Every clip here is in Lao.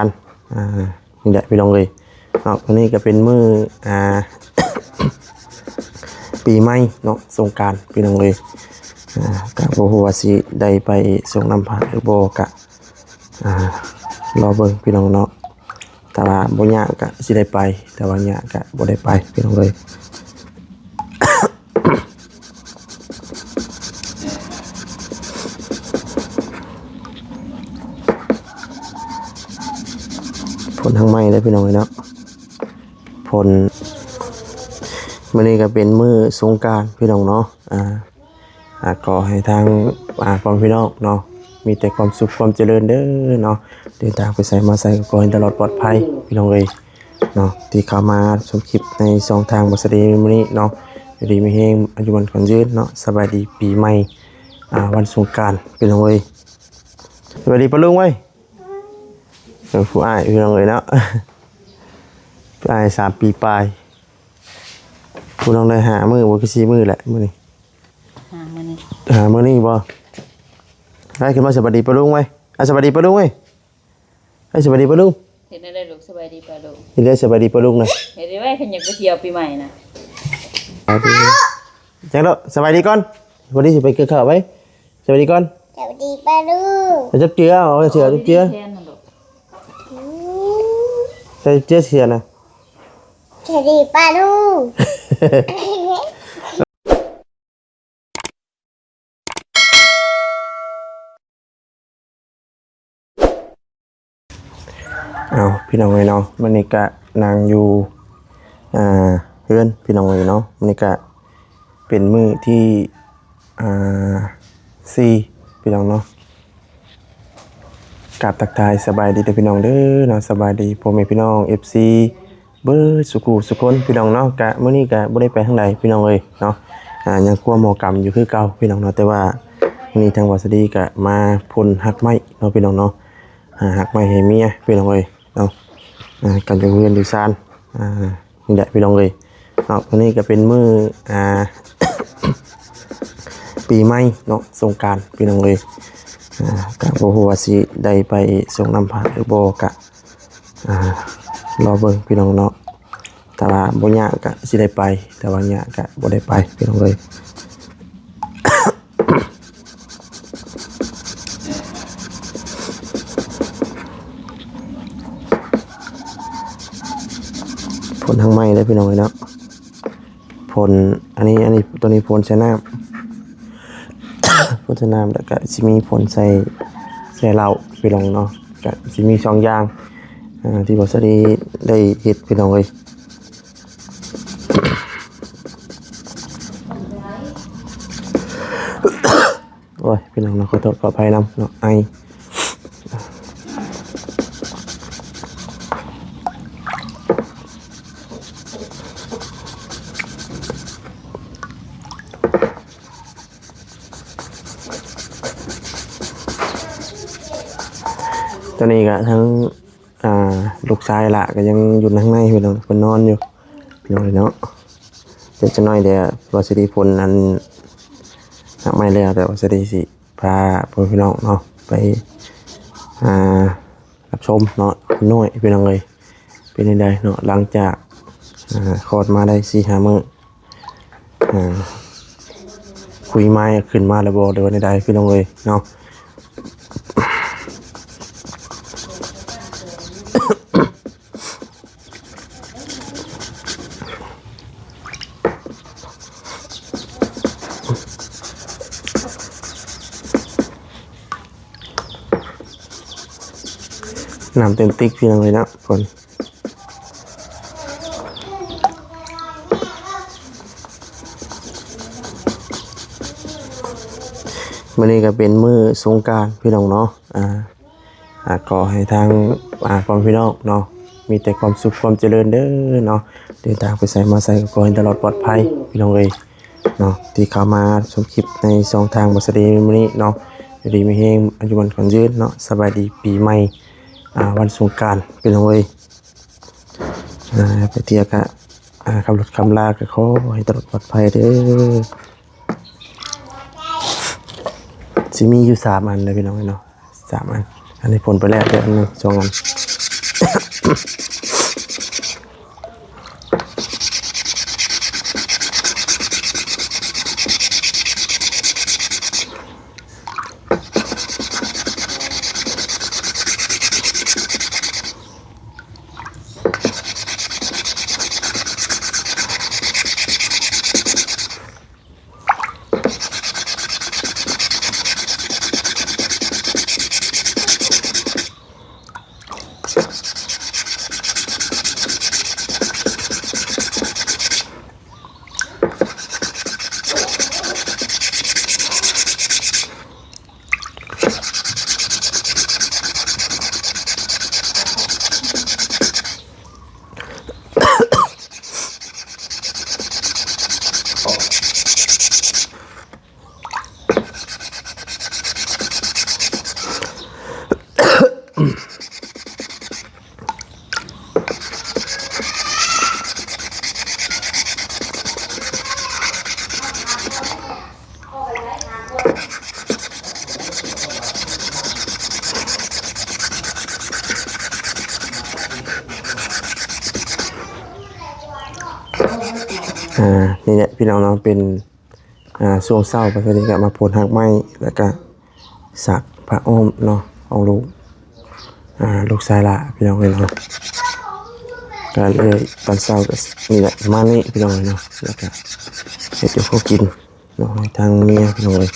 ນ ອ່າ ນີ້ແຫຼະພີ່ນ້ອງເອີຍເນາະ. ມື້ນີ້ກໍເປັນມື້ ອ່າ ປີໃໝ່ເນາະ ສົງການພີ່ນ້ອງເອີຍ. ອ່າ ກໍບໍ່ຮູ້ວ່າຊິໄດ້ໄປສົ່ງນ້ຳພະຫຼືບໍ່ ກະ ອ່າ ລໍເບິ່ງພີ່ນ້ອງເນາະ. ຖ້າວ່າບໍ່ຍາກກະຊິໄດ້ໄປ, ຖ້າວ່າຍາກກະບໍ່ໄດ້ໄປພີ່ນ້ອງເອີຍ. ຝົນທາງໃໝ່ເດີພີ່ນ້ອງເອີຍເນາະ. ຝົນ ມື້ນີ້ກໍເປັນມື້ສົງການພີ່ນ້ອງເນາະ. ອ່າ ອ່າ ຂໍໃຫ້ທາງ ອ່າ ພໍ່ແມ່ພີ່ນ້ອງເນາະ ມີແຕ່ຄວາມສຸກຄວາມຈະເລີນເດີເນາະ. ເດີນທາງໄປໃສມາໃສກໍຂໍໃຫ້ຕະຫຼອດປອດໄພພີ່ນ້ອງເອີຍເນາະ ທີ່ເຂົ້າມາຊົມຄລິບໃນຊ່ອງທາງບ່າວສາລີມື້ນີ້ເນາະ. ຢູ່ດີມີແຮງ ອາຍຸໝັ້ນຂວັນຍືນເນາະ. ສະບາຍດີປີໃໝ່ ອ່າ ວັນສົງການພີ່ນ້ອງເອີຍ. ສະບາຍດີປ້າລຸງເວີຍ. ເອີ ຜູ້ອ້າຍພີ່ນ້ອງເອີຍເນາະ ຜູ້ອ້າຍສາມປີປາຍ. ຜູ້ນ້ອງໄດ້ຫ້າມື້ບໍ່ ຄືສີ່ມື້ແຫຼະມື້ນີ້. ຫາມື້ນີ້ ຫາມື້ນີ້ບໍ່? ໄດ້ຂຶ້ນມາສະບາຍດີປ້າລຸງໄວ້. ອ່ະ ສະບາຍດີປ້າລຸງເວີຍ. ໄດ້ສະບາຍດີປ້າລຸງ. ເຮັດແນວໃດລູກ? ສະບາຍດີປ້າລຸງ. ເຮັດໄດ້ສະບາຍດີປ້າລຸງນະ. ເຮັດໄດ້ໄວ ຄັນຢາກໄປທ່ຽວປີໃໝ່ນະ. ສະບາຍດີ. ຈັ່ງເນາະ ສະບາຍດີກ່ອນ. ວັນນີ້ຊິໄປກິນເຂົ້າໄວ້. ສະບາຍດີກ່ອນ. ສະບາຍດີປ້າລຸງ. ຈັບເຈືອ ເອົາເສືອຈັບເຈືອ. ແຂນນະລູກ. ໃສ່ເສືອນະ. ສະບາຍດີປ້າລຸງ. ເອົາ ພີ່ນ້ອງເອີຍເນາະ ມື້ນີ້ກະນັ່ງຢູ່ ອ່າ ເຮືອນພີ່ນ້ອງເອີຍເນາະ. ມື້ນີ້ກະເປັນມື້ທີ ອ່າ ສີ່ ພີ່ນ້ອງເນາະ. ກາບທັກທາຍສະບາຍດີເດີພີ່ນ້ອງເດີເນາະ. ສະບາຍດີພໍ່ແມ່ພີ່ນ້ອງ ເອັຟຊີ ເບິດສູ່ຄູ່ສູ່ຄົນພີ່ນ້ອງເນາະ. ກະມື້ນີ້ກະບໍ່ໄດ້ໄປທາງໃດພີ່ນ້ອງເອີຍເນາະ. ອ່າ ຍັງຄົວໝໍກຳຢູ່ຄືເກົ່າພີ່ນ້ອງເນາະ. ແຕ່ວ່າມື້ນີ້ທາງບ່າວສາລີກະມາພົ່ນຮາກໄມ້ເນາະພີ່ນ້ອງເນາະ. ອ່າ ຮາກໄມ້ໃຫ້ເມຍພີ່ນ້ອງເອີຍເນາະ. ອ່າ ການຢູ່ເຮືອນຢູ່ຊານ ອ່າ ນີ້ແຫຼະພີ່ນ້ອງເອີຍເນາະ. ມື້ນີ້ກໍເປັນມື້ ອ່າ ປີໃໝ່ເນາະ ສົງການພີ່ນ້ອງເອີຍ. ອ່າ ກໍບໍ່ຮູ້ວ່າຊິໄດ້ໄປສົ່ງນ້ຳພະຫຼືບໍ່ ກະ ອ່າ ລໍເບິ່ງພີ່ນ້ອງເນາະ. ຖ້າວ່າບໍ່ຍາກກະຊິໄດ້ໄປ, ຖ້າວ່າຍາກກະບໍ່ໄດ້ໄປພີ່ນ້ອງເອີຍ. ຝົນທາງໃໝ່ເດີພີ່ນ້ອງເອີຍເນາະ. ຝົນ ອັນນີ້ ອັນນີ້ ຕົວນີ້ຝົນໃສ່ນ້ຳ ຝົນໃສ່ນ້ຳ ແລ້ວກະຊິມີຝົນໃສ່ ໃສ່ເຫຼົ້າພີ່ນ້ອງເນາະ. ກະຊິມີສອງຢ່າງ ອ່າ ທີ່ບ່າວສາລີໄດ້ເຮັດພີ່ນ້ອງເອີຍ. ໂອ້ຍ ພີ່ນ້ອງເນາະ ຂໍໂທດຂໍອະໄພນຳເນາະ ໄອ. ຕອນນີ້ກະທັງ ອ່າ ລູກຊາຍຫຼ້າກໍຍັງຢູ່ທາງໃນພີ່ນ້ອງ ເພິ່ນນອນຢູ່ພີ່ນ້ອງເອີຍເນາະ. ເດີ ຈັກໜ້ອຍດຽວບ່າວສາລີພົ່ນອັນ ຮາກໄມ້ແລ້ວ ແລ້ວບ່າວສາລີຊິພາພໍ່ແມ່ພີ່ນ້ອງເນາະ ໄປ ອ່າ ຮັບຊົມເນາະ ໜ້ອຍພີ່ນ້ອງເອີຍ ເປັນຈັ່ງໃດເນາະ ຫຼັງຈາກ ອ່າ ຄອດມາໄດ້ສີ່ຫ້າມື້. ອ່າ ຄຸຍໄມ້ຂຶ້ນມາແລ້ວບໍ່ ຫຼືວ່າແນວໃດພີ່ນ້ອງເອີຍເນາະ. ນ້ຳເຕັມຕິກພີ່ນ້ອງເອີຍເນາະ ຝົນ. ມື້ນີ້ກໍເປັນມື້ສົງການພີ່ນ້ອງເນາະ. ອ່າ ອ່າ ຂໍໃຫ້ທາງ ອ່າ ພໍ່ແມ່ພີ່ນ້ອງເນາະ ມີແຕ່ຄວາມສຸກຄວາມຈະເລີນເດີເນາະ. ເດີນທາງໄປໃສມາໃສກໍຂໍໃຫ້ຕະຫຼອດປອດໄພພີ່ນ້ອງເອີຍເນາະ ທີ່ເຂົ້າມາຊົມຄລິບໃນຊ່ອງທາງບ່າວສາລີມື້ນີ້ເນາະ. ຢູ່ດີມີແຮງ ອາຍຸໝັ້ນຂວັນຍືນເນາະ. ສະບາຍດີປີໃໝ່ ອ່າ ວັນສົງການພີ່ນ້ອງເອີຍ. ອ່າ ໄປທ່ຽວກະ ອ່າ ຂັບລົດຂັບລາກະຂໍໃຫ້ຕະຫຼອດປອດໄພເດີ. ຊິມີຢູ່ສາມອັນເດີພີ່ນ້ອງເອີຍເນາະ ສາມອັນ. ອັນນີ້ພົ່ນໄປແລ້ວເດີ ອັນໜຶ່ງ ສອງອັນ. ອ່າ ນີ້ແຫຼະພີ່ນ້ອງເນາະ ເປັນ ອ່າ ຊ່ວງເຊົ້າ ປະຊາຊົນກໍມາໂພນຮາກໄມ້ ແລ້ວກໍສັກຜ້າອ້ອມເນາະ ຂອງລູກ ອ່າ ລູກຊາຍຫຼ້າ ພີ່ນ້ອງເອີຍເນາະ. ກໍເລີຍຕອນເຊົ້າກໍນີ້ແຫຼະ ປະມານນີ້ ພີ່ນ້ອງເອີຍເນາະ ແລ້ວກໍເຮັດຢູ່ຄົວກິນ ເນາະ ໃຫ້ທາງເມຍພີ່ນ້ອງເອີຍ.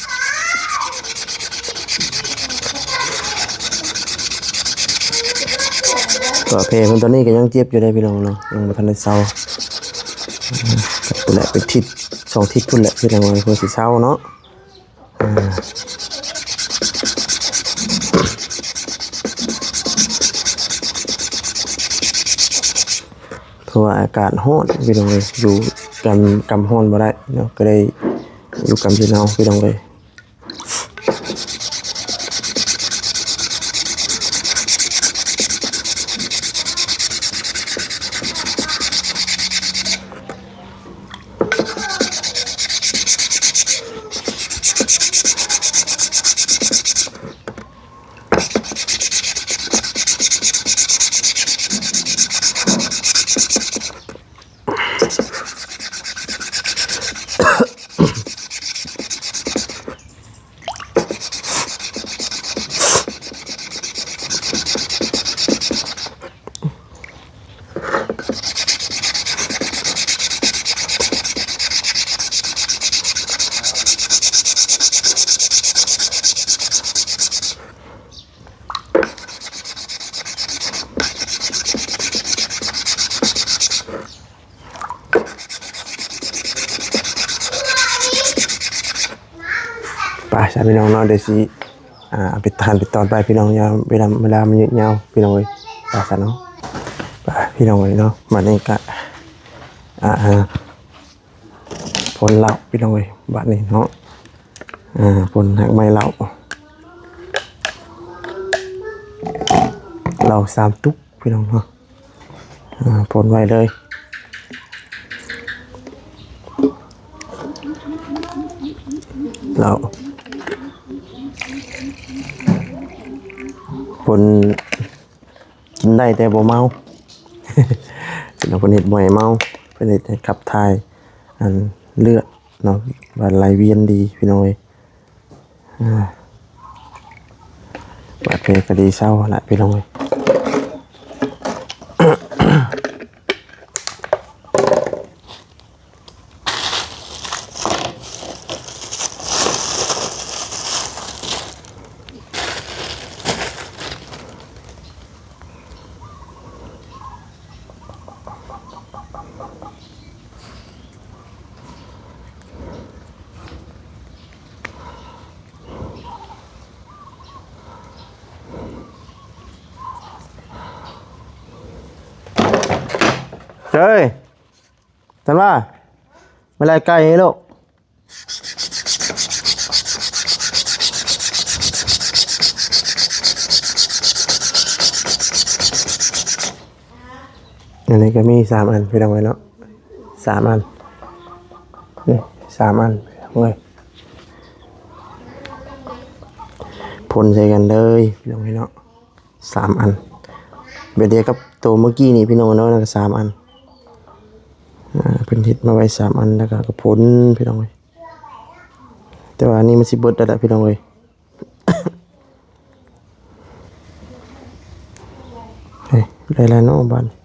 ກໍແຜເພິ່ນຕອນນີ້ກໍຍັງເຈັບຢູ່ເດ້ພີ່ນ້ອງເນາະ ຍັງບໍ່ທັນໄດ້ເຊົາ. ພຸ້ນແຫຼະ ເປັນທິດສອງທິດພຸ້ນແຫຼະພີ່ນ້ອງເອີຍ ເພິ່ນຊິເຊົາເນາະ. ເພາະວ່າອາກາດຮ້ອນພີ່ນ້ອງເອີຍ ຢູ່ກຳ ກຳຮ້ອນບໍ່ໄດ້ເນາະ ກໍໄດ້ຢູ່ກຳເຢັນເອົາພີ່ນ້ອງເອີຍ. ໄປຊະພີ່ນ້ອງເນາະ ດຽວຊິ ອ່າ ເອົາໄປທານໄປຕອນໄປພີ່ນ້ອງ ຍາມເວລາ ເວລາມັນຍືດຍາວພີ່ນ້ອງເອີຍ. ໄປຊະເນາະ ໄປພີ່ນ້ອງເອີຍເນາະ ບາດນີ້ກະ ອ່າ ອ່າ ພົ່ນເຫຼົ້າພີ່ນ້ອງເອີຍ ບາດນີ້ເນາະ ອ່າ ພົ່ນຮາກໄມ້ເຫຼົ້າ ເຫຼົ້າສາມຕຸກພີ່ນ້ອງເນາະ. ອ່າ ພົ່ນໄວ້ເລີຍ ເຫຼົ້າ ພົ່ນ ກິນໄດ້ແຕ່ບໍ່ເມົາ ເປັນເພິ່ນເຮັດບໍ່ໃຫ້ເມົາ ເພິ່ນເຮັດໃຫ້ຂັບຖ່າຍ ອັນ ເລືອດເນາະ ວ່າໄຫຼວຽນດີພີ່ນ້ອງເອີຍ. ອ່າ ບາດແຜກໍດີເຊົາລະພີ່ນ້ອງເອີຍ. ເຮີ້ຍ ທັນວ່າ ມາໄລ່ໄກ່ໃຫ້ລູກ. ອັນນີ້ກໍມີສາມອັນ ພີ່ນ້ອງເອີຍເນາະ ສາມອັນ ນີ້ສາມອັນ ພີ່ນ້ອງເອີຍ ພົ່ນໃສ່ກັນເລີຍ ພີ່ນ້ອງເອີຍເນາະ. ສາມອັນ ແບບດຽວກັບໂຕເມື່ອກີ້ນີ້ພີ່ນ້ອງເນາະ ນັ້ນກໍສາມອັນ ອ່າ ເພິ່ນເຮັດມາໄວ້ສາມອັນ ແລ້ວກໍກະພົນພີ່ນ້ອງເອີຍ ແຕ່ວ່າອັນນີ້ມັນຊິເບິດແລ້ວລະພີ່ນ້ອງເອີຍ. ເອີ ໄດ້ແລ້ວເນາະບາດນີ້.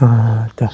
ອ່າ ຈ້ະ.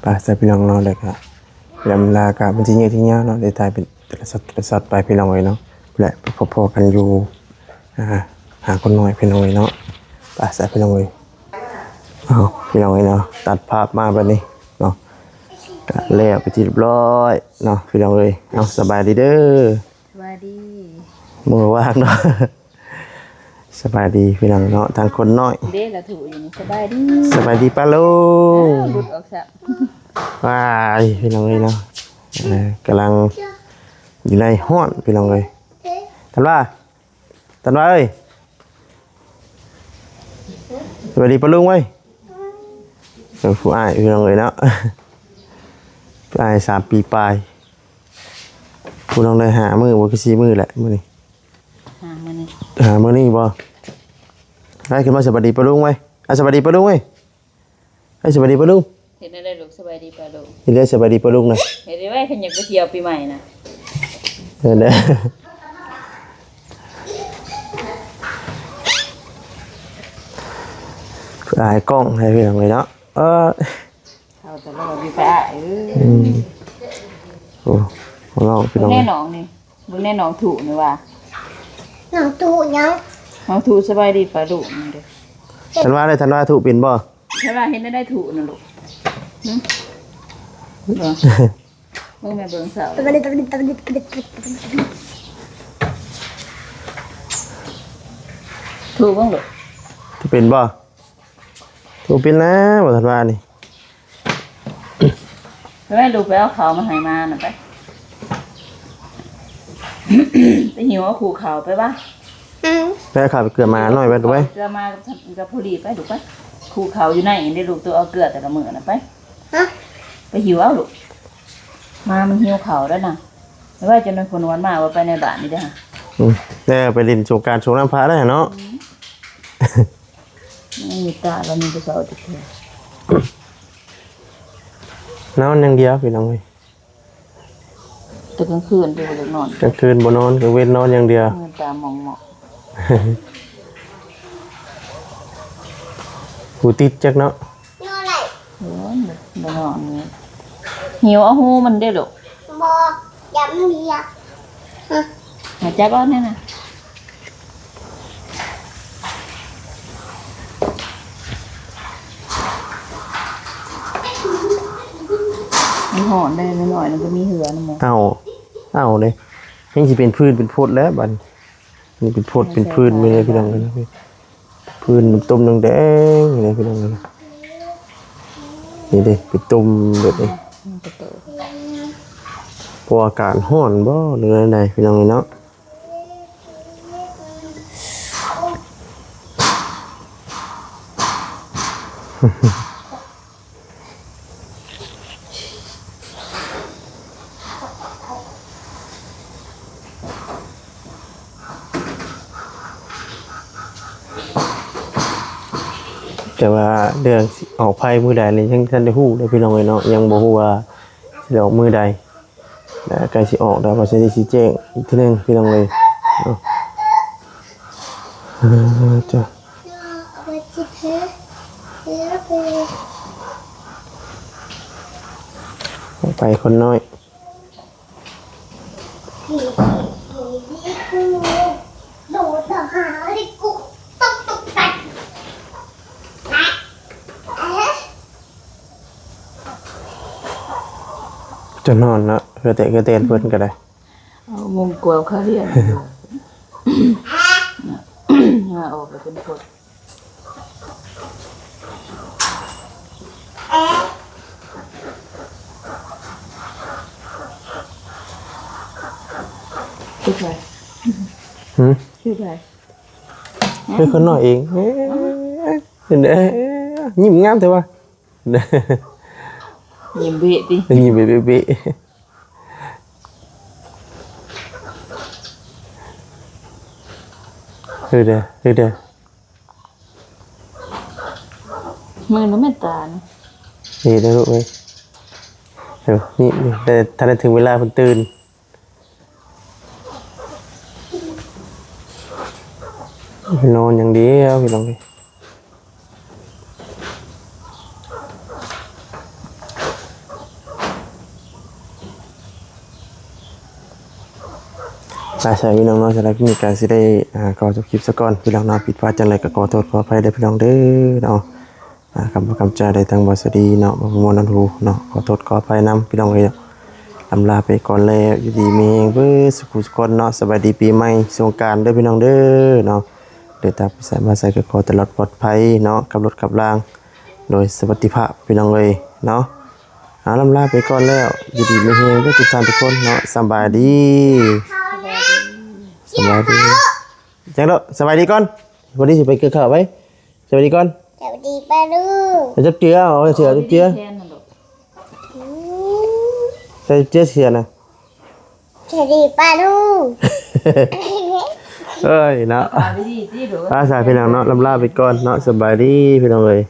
ໄປ ຊະພີ່ນ້ອງເນາະ ແລ້ວກະ ລຳລາກະມັນຊິຍືດຊິຍາວເນາະ ໄດ້ຖ່າຍເປັນແຕ່ລະຊັອດ ແຕ່ລະຊັອດໄປພີ່ນ້ອງເອີຍເນາະ ແລະ ໄປພົບພໍ້ກັນຢູ່ ອ່າ ຫາຄົນນ້ອຍພີ່ນ້ອງເອີຍເນາະ ໄປ ຊະພີ່ນ້ອງເອີຍ. ເອົາ ພີ່ນ້ອງເອີຍເນາະ ຕັດພາບມາບາດນີ້ເນາະ ກະແລ້ວເປັນທີ່ຮຽບຮ້ອຍເນາະພີ່ນ້ອງເອີຍ. ເອົາ ສະບາຍດີເດີ. ສະບາຍດີ. ມື້ວາງເນາະ. ສະບາຍດີພີ່ນ້ອງເນາະ ທາງຄົນນ້ອຍເດ້ລະຖືຢູ່ນີ້. ສະບາຍດີ. ສະບາຍດີປ້າລຸງ. ອ້າວ ຫຼຸດອອກຊະ. ວ້າຍ ພີ່ນ້ອງເອີຍເນາະ. ເອີ ກຳລັງຢູ່ໃນຮ້ອນພີ່ນ້ອງເອີຍ. ທັນວາ ທັນວາເອີຍ ສະບາຍດີປ້າລຸງເວີຍ. ເອີ ຜູ້ອ້າຍພີ່ນ້ອງເອີຍເນາະ ຜູ້ອ້າຍສາມປີປາຍ. ຜູ້ນ້ອງໄດ້ຫ້າມື້ບໍ່ ຄືສີ່ມື້ແຫຼະມື້ນີ້. ຫ້າມື້ນີ້ ຫ້າມື້ນີ້ບໍ່? ໄປຂຶ້ນມາສະບາຍດີປ້າລຸງເວີຍ. ອ່າ ສະບາຍດີປ້າລຸງເວີຍ. ໄປສະບາຍດີປ້າລຸງ. ເຮັດແນວໃດລູກ? ສະບາຍດີປ້າລຸງ. ເຮັດແນວໃດສະບາຍດີປ້າລຸງນະ? ເຮັດໄດ້ໄວ ຄັນຢາກໄປທ່ຽວປີໃໝ່ນະ. ເອີ ເດີ. ອາຍກ້ອງໃຫ້ພີ່ນ້ອງເອີຍເນາະ. ເອີ ເຂົາຕະຫຼອດຢູ່ກະອ້າຍເອີຍ. ອືມ ໂອ້ ນ້ອງພີ່ນ້ອງ ເບິ່ງແນ່ນ້ອງນີ້ ເບິ່ງແນ່ນ້ອງທຸນີ້ວ່າ ນ້ອງທຸຫຍັງ? ນ້ອງທຸສະບາຍດີປ້າລຸງນີ້ເດ້. ທັນວາເດ້ ທັນວາທຸເປັນບໍ່? ແຕ່ວ່າເຮັດແນວໃດທຸນະລູກ? ຫຶ? ເບິ່ງແມ່ເບິ່ງສາວ ທຸເບິ່ງລູກ ທຸເປັນບໍ່? ທຸເປັນແລ້ວບໍ່ທັນວ່ານີ້. ໄປລູກ ໄປເອົາເຂົ້າມາໃຫ້ໝານະໄປ. ໄປຫິວເອົາຄູ່ເຂົ້າໄປວະ. ອືມ ໄປເອົາເຂົ້າໄປເກືອໝາໜ້ອຍໄປລູກໄປ. ເກືອໝາກັບ ກັບຜູ້ລີໄປລູກໄປ. ຄູ່ເຂົ້າຢູ່ໃນນີ້ເດ້ລູກ ໂຕເອົາເກືອແຕ່ລະມື້ນະໄປ. ຮະ? ໄປຫິວເອົາລູກ ໝາມັນຫິວເຂົ້າແລ້ວນະ. ໄວ້ ຈົນຄົນວັນມາວ່າໄປໃນບ້ານນີ້ເດ້. ອືມ ແຕ່ໄປຫຼິ້ນສົງການສົງນ້ຳພະໄດ້ເນາະ. ອືມ ນີ້ຕາລາວມີແຕ່ເຊົ້າແຕ່ເທື່ອ ນອນຢ່າງດຽວພີ່ນ້ອງເອີຍ. ແຕ່ກາງຄືນບໍ່ຢາກນອນ ກາງຄືນບໍ່ນອນ ກາງເວັນນອນຢ່າງດຽວ ມືຕາໝອງໆ. ຫູຕິດຈັກເນາະ. ໂອ້ຍ ບໍ່ນອນນີ້ ຫິວເອົາຫູມັນເດ້ລູກ. ບໍ່ ຢ່າມັນເລຍ. ຫາຈັບເອົາແນ່ນະ. ມັນຮ້ອນເດ້ ນ້ອຍໆ ມັນກໍມີເຫື່ອນຳໝໍ. ເອົາ ເອົາເດ້ ແຮ່ງຊິເປັນຜື່ນເປັນພົດແລ້ວບັດນີ້. ນີ້ເປັນພົດເປັນຜື່ນໄປເລີຍພີ່ນ້ອງເອີຍ. ຜື່ນຕົມແດງໆ ນີ້ພີ່ນ້ອງເອີຍ. ນີ້ເດ້ ໄປຕົ້ມແບບນີ້ ອືມ ເພາະວ່າອາກາດຮ້ອນບໍ່ ຫຼືແນວໃດພີ່ນ້ອງເອີຍເນາະ. ແຕ່ວ່າເລື່ອງຊິອອກໄຟມື້ໃດນີ້ ຍັງບໍ່ທັນໄດ້ຮູ້ເດີພີ່ນ້ອງເອີຍເນາະ. ຍັງບໍ່ຮູ້ວ່າຊິໄດ້ອອກມື້ໃດ ແລ້ວໃກ້ຊິອອກແລ້ວ ເພາະຊິໄດ້ຊີ້ແຈງອີກເທື່ອໜຶ່ງພີ່ນ້ອງເອີຍເນາະ. ເອີ ຈ້າ ໄປຄົນນ້ອຍ. ຈະນອນເນາະ ເຮືອແຕກເຮືອແຕນເພິ່ນກໍໄດ້. ເອົາມຸງກວາວຂາລ້ຽນ ຫາອອກແລ້ວເປັນຄົນ. ຄືໃຜ? ຫື? ຄືໃຜ? ຄືຄົນນ້ອຍເອງ. ເຫັນເດ້ ຍິ້ມງາມແທ້ວ່າ. ຍິ້ມເບະຕິ? ຍິ້ມເບະໆ. ຄືເດ້ ຄືເດ້. ມື້ນະແມ່ນຕານະ. ນີ້ເດີລູກເອີຍ. ເອີ ນີ້ ນີ້ ແຕ່ທັນໄດ້ເຖິງເວລາເພິ່ນຕື່ນ. ນອນຢ່າງດຽວພີ່ນ້ອງເອີຍ. ໄປຊະພີ່ນ້ອງເນາະ, ສຳລັບຄລິບນີ້ກໍຊິໄດ້ ອ່າ ຂໍຈົບຄລິບຊະກ່ອນພີ່ນ້ອງເນາະ. ຜິດພາດຈັ່ງໃດກໍຂໍໂທດຂໍອະໄພເດີພີ່ນ້ອງເດີເນາະ. ອ່າ ຄຳພາກຄຳຈາໄດ້ທັງບ່າວສະດີເນາະ ບ່າວປະມວນ ອັນຮູ້ເນາະ ຂໍໂທດຂໍອະໄພນຳພີ່ນ້ອງເອີຍ. ລຳລາໄປກ່ອນແລ້ວ ຢູ່ດີມີແຮງເບິດສຸຂູສຸຄົນເນາະ. ສະບາຍດີປີໃໝ່ສົງການເດີພີ່ນ້ອງເດີເນາະ. ເດີນທາງໄປໃສມາໃສກໍຂໍໃຫ້ລອດປອດໄພເນາະ ຂັບລົດຂັບລາງໂດຍສະຫວັດດີພາບພີ່ນ້ອງເອີຍເນາະ. ອ່າ ລຳລາໄປກ່ອນແລ້ວ ຢູ່ດີມີແຮງເບິດທຸກທ່ານທຸກຄົນເນາະ. ສະບາຍດີ ສະບາຍດີ ຫຍັງເນາະ ສະບາຍດີກ່ອນ. ວັນນີ້ຊິໄປເກີດເຂົ້າໄປ ສະບາຍດີກ່ອນ. ສະບາຍດີປ້າລຸງ ໃສ່ຈັບເຈືອ ເອົາໃສ່ເສື້ອຈັບເຈືອ ໃສ່ຈັບເຈືອເສື້ອນະ. ສະບາຍດີປ້າລຸງ ເອີຍເນາະ. ອ່າ ສາພີ່ນ້ອງເນາະ ລຳລາໄປກ່ອນເນາະ. ສະບາຍດີພີ່ນ້ອງເອີຍ.